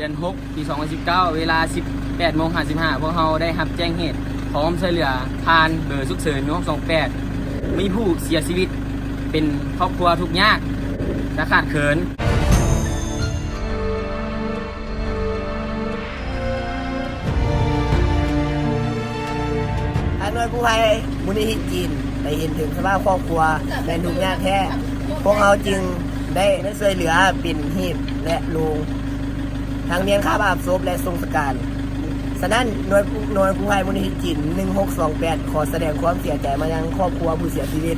ເດືອນຫົກ ປີສອງພັນສິບເກົ້າ ເວລາສິບແປດໂມງຫ້າສິບຫ້າ ພວກເຮົາໄດ້ຮັບແຈ້ງເຫດ ພ້ອມຊ່ວຍເຫຼືອຜ່ານເບີສຸກເສີນ ໜຶ່ງຫົກສອງແປດ ມີຜູ້ເສຍຊີວິດເປັນຄອບຄົວທຸກຍາກ ແລະ ຂາດເຂີນ. ທາງໜ່ວຍກູ້ໄພມູນນິທິຈີນໄດ້ເຫັນເຖິງສະພາບຄອບຄົວແມ່ນທຸກຍາກແທ້, ພວກເຮົາຈຶ່ງໄດ້ ໄດ້ຊ່ວຍເຫຼືອປິ່ນຮີດ ແລະ ໂລງ ທັງລຽນຄາບອາບສົບ ແລະ ສົ່ງສະການ. ສະນັ້ນ ໜ່ວຍ ໜ່ວຍກູ້ໄພມູນນິທິຈີນ ໜຶ່ງຫົກສອງແປດ ຂໍສະແດງຄວາມເສຍໃຈມາຍັງຄອບຄົວຜູ້ເສຍຊີວິດ.